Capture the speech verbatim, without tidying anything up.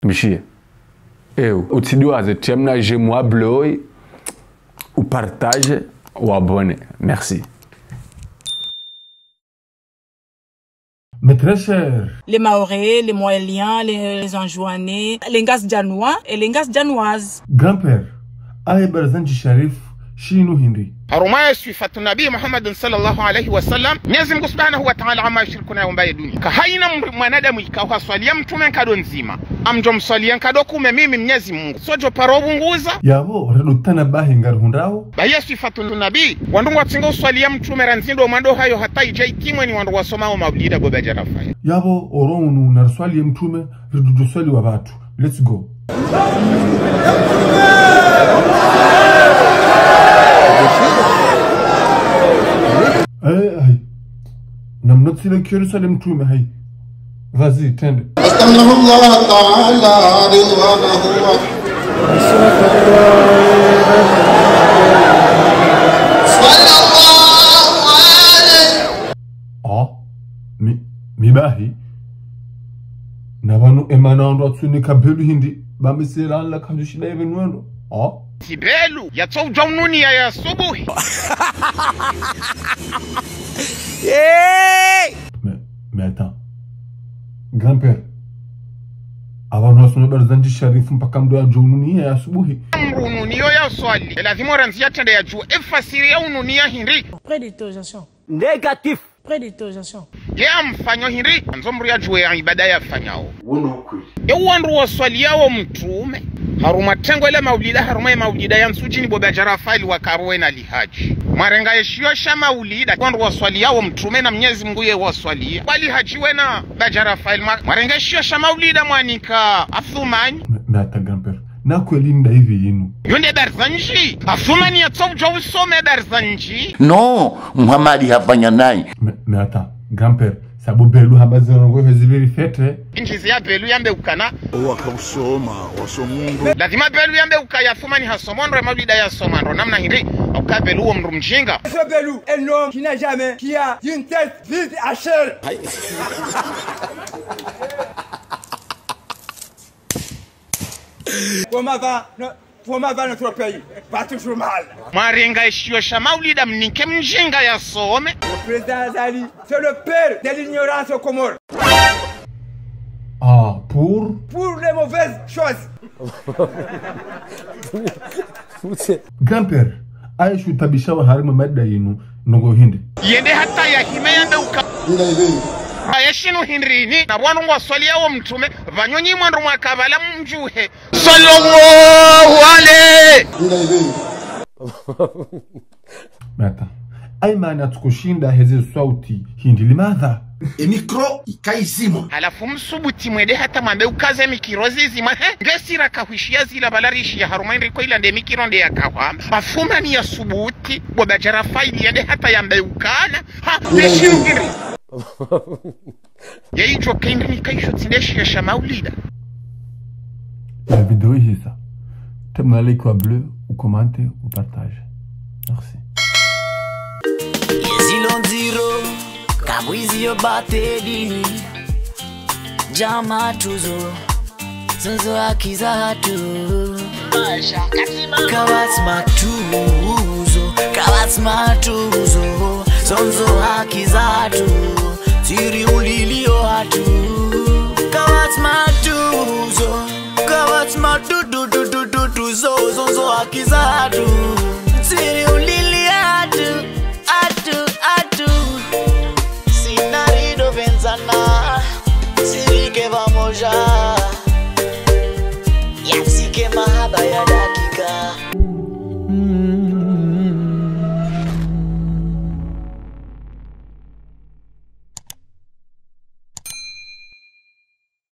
Mishie. Ewe, utsidiwaze, tria mna j'aime wa bleu, u partage, u abonne. Merci. Mes très chers. Les Mahorais, les Mohéliens, les, les Anjouanais, les Ngazidjanois et les Ngazidjanoises. Grand-père, aye Barzanji Sharif, shinu hindri. Harumwa ye swifatu Nabii Muhammadun sallallahu alayhi wa sallam, Mwenyezi Mungu Subhanahu wa Ta'ala amma yushrikuna yaumba ye dunia. Ka hayina mr-, mwanadamu ikao haswaliya mtrume nkado ndzima, amdjo mswaliya nkado kume mimi Mwenyezi Mungu, tsodjo paro pvunguza. Yapvo, rado tanabahi ngarihundrao. Ba ye swifatu Nabii, wandru ngwatsinga uswaliya mtrume randzi ndo mwando hayo hata idja itimwe ni wandru wasomao maulida bo Badja Rafael. Yapvo, oro unu nariswaliye mtrume, ridudjo swaliwa pvatru. Let's go. Eh, hayi. Namna tsile kiyo riswaliye mtrume, hayi. Vas-y, tende. أتمه الله تعالى رضوانه. صلى الله عليه. Ah, mi, mi bahi. Na pvanu emana wandru watsunika belu hindri, ba misela la kandu shida ye pvenu wendo. Ah. Tsi belu, yatsoudja ununiya ya subuhi. Hey! Mais, mais attends. Grand-père, apvanu wasoma Barzanji Sharif mpaka mdru yadjo ununiya ya subuhi. Mdru ununiyo ya swali. Lazima randzi yatrende yadjuwe efasiri ya ununiya hindri. Point d'interrogation. Négatif. Point d'interrogation. Ye amfanyo hindri, andzo mdru yadjuwe ya ibada yafanyao. Wono ukweli. Ye wandru waswaliyawo mtrume. Harumwa tengwe la maulida, harumwa ye maulida ya Ntsudjini bo Badja Rafael wakaruwe na Alhadji. Mwarenga eshiyo sha maulida, wandru waswaliyawo mtrume na Mwenyezi Mungu ye waswaliya. Alhadji wena Badja Rafael mwa-, mwarenga eshiyo sha maulida mwanika Athumani. Mais, mais attends, grand-père. Na kweli nda hivi yinu. Yo nde Barzanji. Athumani yatsoudja usome Barzanji. Non, Muhammad hafanya nayi. Mais, mais attends, grand-père. Sabu belu hamba zinu ngo hezi beri fete. Ndjizi ya belu yambe ukana. Waka usoma, wasoma ndo. Lazima belu yambe ukaya Athumani hasoma ndo, maulida yasoma ndo. Namna hindri, uka belu wo mdru mdjinga. Ce belu, un homme qui n'a jamais, qui a une tête vide à chair. Aïe. Comment va, no-, comment va notre pays ? Va toujours mal. Mwarenga eshiyo sha maulida mnike mdjinga yasome. Le président Azali, c'est le père de l'ignorance aux Comores. Ah, pour ? Pour les mauvaises choses. Grand-père, aye shutabisha wa harumwa mada yinu, nongo hindri. Yende hata yahime yambe uka. Aye shinu hindrini, na wandru ngwaswaliyawo mtrume, pvanyonyi mwandru mwakabala mdjuhe. Sallallahu alayhi. Mais attends. Aye mana tsukushinda heze swauti hindri limadha ? E micro ikaizimwa. Halafu msubuti mwende hata mwambe ukaze mikiro zizimwa, he ? Nge sira kahwishiya zila bala rishiya harumwa indri ko ila nde mikiro nde yakahwamba. Athumani yasubuti, bo Badja Rafael yende hata yambe ukana. Ha, neshiyo hindri. Ye idjo ka hindri nika isho tsi nde shiyo sha maulida. La vidéo ihisa. Tria mna like wa bleu, u commente, u partage. Merci. Yezi lo ndziro, kabwizi yo bateli. Djama tuzo, zonzo haki zahatru. Kapvatsi matuzo, kapvatsi matuzo, zonzo haki zahatru, tsiri ulilio hatru. Kapvatsi matuzo, kapvatsi matuzo, zo, zonzo haki zahatru, tsiri ulilio hatru, hatru, hatru. Sina rido pvendzana, tsirike pvamoja. Yatsikema.